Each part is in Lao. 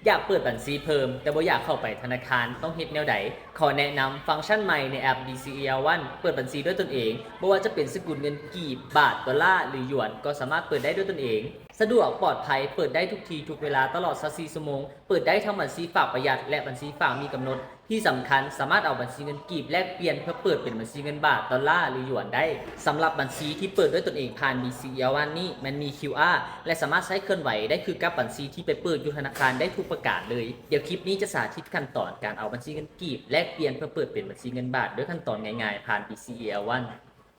ຢາກເປີດບັນຊີເພີ່ມ ແຕ່ບໍ່ຢາກເຂົ້າໄປທະນາຄານ ຕ້ອງເຮັດແນວໃດ? ຂໍແນະນຳຟັງຊັນໃໝ່ໃນແອັບ ບີຊີອີແອລວັນ ເປີດບັນຊີດ້ວຍຕົນເອງ, ບໍ່ວ່າຈະເປັນສະກຸນເງິນກີບ, ບາດ, ໂດລາ ຫຼື ຢວນ ກໍສາມາດເປີດໄດ້ດ້ວຍຕົນເອງ. ສະດວກ, ປອດໄພ, ເປີດໄດ້ທຸກທີ່ທຸກເວລາຕະຫຼອດຊາວສີ່ຊົ່ວໂມງ. ເປີດໄດ້ທັງບັນຊີຝາກປະຢັດ ແລະ ບັນຊີຝາກມີກຳນົດ. ທີ່ສຳຄັນ, ສາມາດເອົາບັນຊີເງິນກີບແລກປ່ຽນເພື່ອເປີດເປັນບັນຊີເງິນບາດ, ໂດລາ ຫຼື ຢວນໄດ້. ສຳລັບບັນຊີທີ່ເປີດດ້ວຍຕົນເອງຜ່ານ ບີຊີອີແອລວັນ ນີ້ ແມ່ນມີຄິວອາ ແລະ ສາມາດໃຊ້ເຄື່ອນໄຫວໄດ້ຄືກັບບັນຊີທີ່ໄປເປີດຢູ່ທະນາຄານໄດ້ທຸກປະການເລີຍ. ດຽວຄລິບນີ້ຈະສາທິດຂັ້ນຕອນການເອົາບັນຊີເງິນກີບແລກປ່ຽນເພື່ອເປີດເປັນບັນຊີເງິນບາດດ້ວຍຂັ້ນຕອນງ່າຍໆຜ່ານ ບີຊີອີແອລວັນ.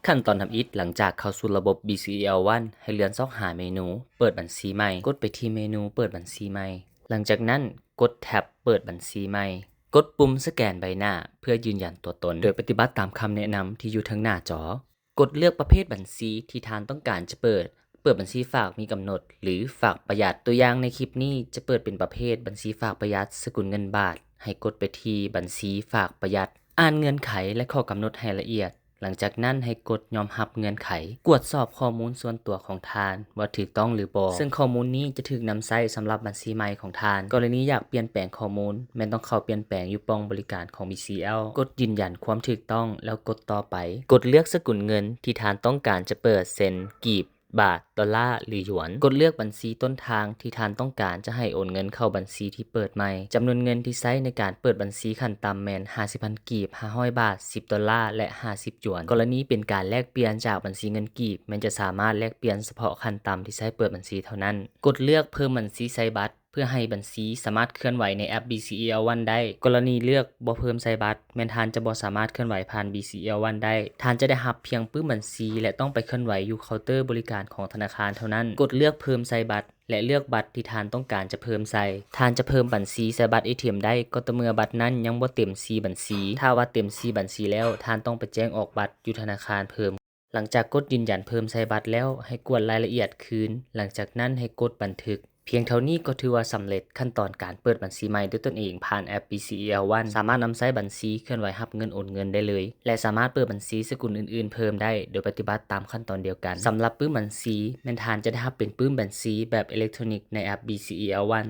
ຂັ້ນຕອນທຳອິດ, ຫຼັງຈາກເຂົ້າສູ່ລະບົບ ບີຊີອີແອລວັນ ໃຫ້ເລື່ອນຊອກຫາເມນູເປີດບັນຊີໃໝ່, ກົດໄປທີ່ເມນູເປີດບັນຊີໃໝ່. ຫຼັງຈາກນັ້ນ, ກົດແທັບເປີດບັນຊີໃໝ່. ກົດປຸ່ມສະແກນໃບໜ້າເພື່ອຢືນຢັນຕົວຕົນ, ໂດຍປະຕິບັດຕາມຄຳແນະນຳທີ່ຢູ່ເທິງໜ້າຈໍ. ກົດເລືອກປະເພດບັນຊີທີ່ທ່ານຕ້ອງການຈະເປີດ, ເປີດບັນຊີຝາກມີກຳນົດ ຫຼື ຝາກປະຢັດ. ຕົວຢ່າງໃນຄລິບນີ້ຈະເປີດເປັນປະເພດບັນຊີຝາກປະຢັດສະກຸນເງິນບາດ, ໃຫ້ກົດໄປທີ່ບັນຊີຝາກປະຢັດ. ອ່ານເງື່ອນໄຂ ແລະ ຂໍ້ກຳນົດໃຫ້ລະອຽດ. ຫຼັງຈາກນັ້ນໃຫ້ກົດຍອມຮັບເງື່ອນໄຂ. ກວດສອບຂໍ້ມູນສ່ວນຕົວຂອງທ່ານວ່າຖືກຕ້ອງຫຼືບໍ່, ເຊິ່ງຂໍ້ມູນນີ້ຈະຖືກນຳໃຊ້ສຳລັບບັນຊີໃໝ່ຂອງທ່ານ. ກໍລະນີຢາກປ່ຽນແປງຂໍ້ມູນ, ແມ່ນຕ້ອງເຂົ້າປ່ຽນແປງຢູ່ປ່ອງບໍລິການຂອງ ບີຊີແອລ. ກົດຢືນຢັນຄວາມຖືກຕ້ອງ ແລ້ວກົດຕໍ່ໄປ. ກົດເລືອກສະກຸນເງິນທີ່ທ່ານຕ້ອງການຈະເປີດ ເຊັ່ນ ກີບ, ບາດ, ໂດລາ ຫຼື ຢວນ. ກົດເລືອກບັນຊີຕົ້ນທາງທີ່ທ່ານຕ້ອງການຈະໃຫ້ໂອນເງິນເຂົ້າບັນຊີທີ່ເປີດໃໝ່. ຈຳນວນເງິນທີ່ໃຊ້ໃນການເປີດບັນຊີຂັ້ນຕ່ຳແມ່ນ ຫ້າສິບພັນກີບ, ຫ້າຮ້ອຍບາດ, ສິບໂດລາ ແລະ ຫ້າສິບຢວນ. ກໍລະນີເປັນການແລກປ່ຽນຈາກບັນຊີເງິນກີບ, ແມ່ນຈະສາມາດແລກປ່ຽນສະເພາະຂັ້ນຕ່ຳທີ່ໃຊ້ເປີດບັນຊີເທົ່ານັ້ນ. ກົດເລືອກເພີ່ມບັນຊີໃສ່ບັດ ເພື່ອໃຫ້ບັນຊີສາມາດເຄື່ອນໄຫວໃນແອັບ ບີຊີອີແອລວັນ ໄດ້. ກໍລະນີເລືອກບໍ່ເພີ່ມໃສ່ບັດ, ແມ່ນທ່ານຈະບໍ່ສາມາດເຄື່ອນໄຫວຜ່ານ ບີຊີແອລວັນ ໄດ້. ທ່ານຈະໄດ້ຮັບພຽງປຶ້ມບັນຊີ ແລະ ຕ້ອງໄປເຄື່ອນໄຫວຢູ່ເຄົາເຕີບໍລິການຂອງທະນາຄານເທົ່ານັ້ນ. ກົດເລືອກເພີ່ມໃສ່ບັດ ແລະ ເລືອກບັດທີ່ທ່ານຕ້ອງການຈະເພີ່ມໃສ່. ທ່ານຈະເພີ່ມບັນຊີໃສ່ບັດເອທີເອັມໄດ້ ກໍຕໍ່ເມື່ອບັດນັ້ນຍັງບໍ່ເຕັມສີ່ບັນຊີ. ຖ້າວ່າເຕັມສີ່ບັນຊີແລ້ວ, ທ່ານຕ້ອງໄປແຈ້ງອອກບັດຢູ່ທະນາຄານເພີ່ມ. ຫຼັງຈາກກົດຢືນຢັນເພີ່ມໃສ່ບັດແລ້ວ, ໃຫ້ກວດລາຍລະອຽດຄືນ. ຫຼັງຈາກນັ້ນໃຫ້ກົດບັນທຶກ. ພຽງເທົ່ານີ້ກໍຖືວ່າສຳເລັດຂັ້ນຕອນການເປີດບັນຊີໃໝ່ດ້ວຍຕົນເອງຜ່ານແອັບ ບີຊີອີແອລວັນ. ສາມາດນຳໃຊ້ບັນຊີເຄື່ອນໄຫວຮັບເງິນໂອນເງິນໄດ້ເລີຍ ແລະ ສາມາດເປີດບັນຊີສະກຸນອື່ນໆເພີ່ມໄດ້ ໂດຍປະຕິບັດຕາມຂັ້ນຕອນດຽວກັນ. ສຳລັບປຶ້ມບັນຊີ, ແມ່ນທ່ານຈະໄດ້ຮັບເປັນປຶ້ມບັນຊີແບບເອເລັກໂທຣນິກໃນແອັບ ບີຊີອີແອລວັນ.